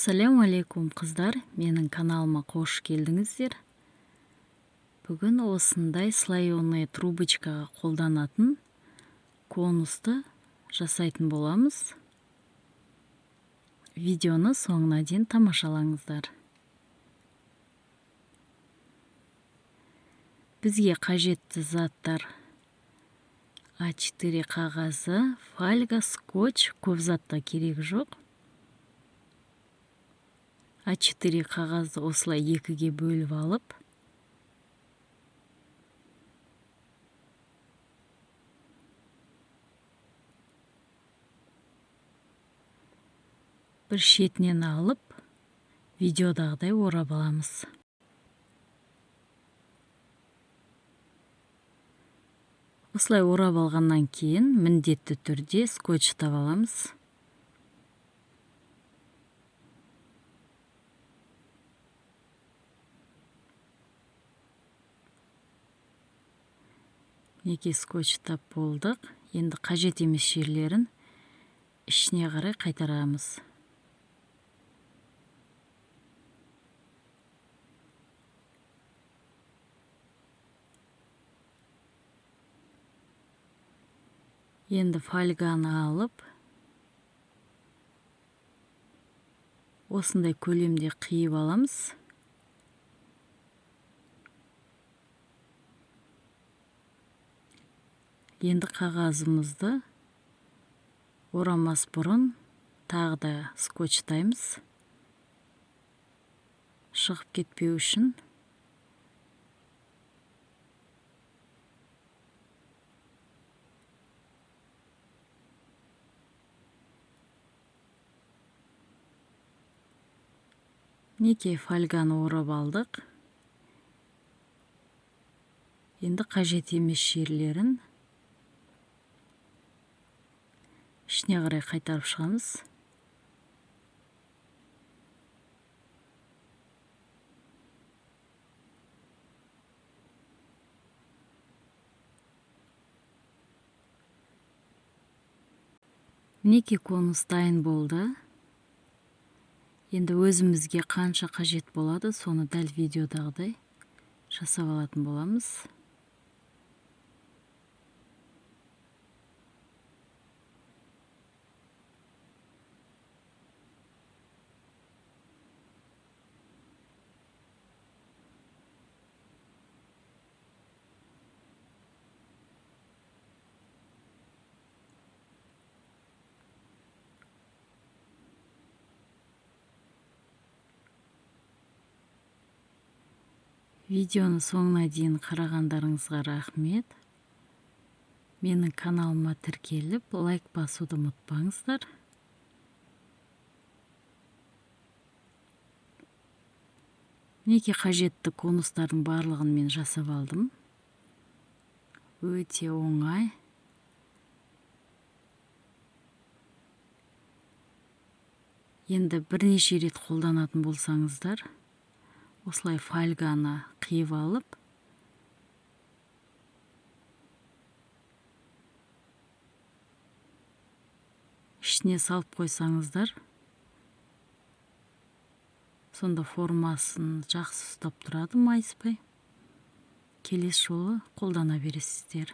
Ассалаумағалейкум, қыздар! Менің каналыма қош келдіңіздер. Бүгін осындай слоеный трубочкаға қолданатын конусты жасайтын боламыз. Видеоны соңына дейін тамашалаңыздар. Бізге қажетті заттар: А4 қағазы, фольга, скотч, көп затта керегі жоқ. А4 қағазды осылай екіге бөліп алып, бір шетінен алып, видеодағыдай орап аламыз. Осылай орап алғаннан кейін міндетті түрде скотчтап аламыз. Мінекей, скотчтап болдық. Енді қажет емес жерлерін ішіне қарай қайтарамыз. Енді фольганы алып, осындай көлемде қиып аламыз. Енді қағазымызды орамас бұрын тағы да скотчтаймыз, шығып кетпеу үшін. Мінекей, фольганы орап алдық. Енді қажет емес жерлерін ішіне қарай қайтарып шығамыз. Мінекей, конус дайын болды. Енді өзімізге қанша қажет болады, соны дәл видеодағыдай жасап алатын боламыз. Видеоны соңына дейін қарағандарыңызға рахмет. Менің каналыма тіркеліп, лайк басуды ұмытпаңыздар. Мінекей, қажетті конустардың барлығын мен жасап алдым. Өте оңай. Енді бірнеше рет қолданатын болсаңыздар, осылай фольганы қиып алып, ішіне салып қойсаңыздар, сонда формасын жақсы ұстап тұрады, майыспай. Келесі жолы қолдана бересіздер.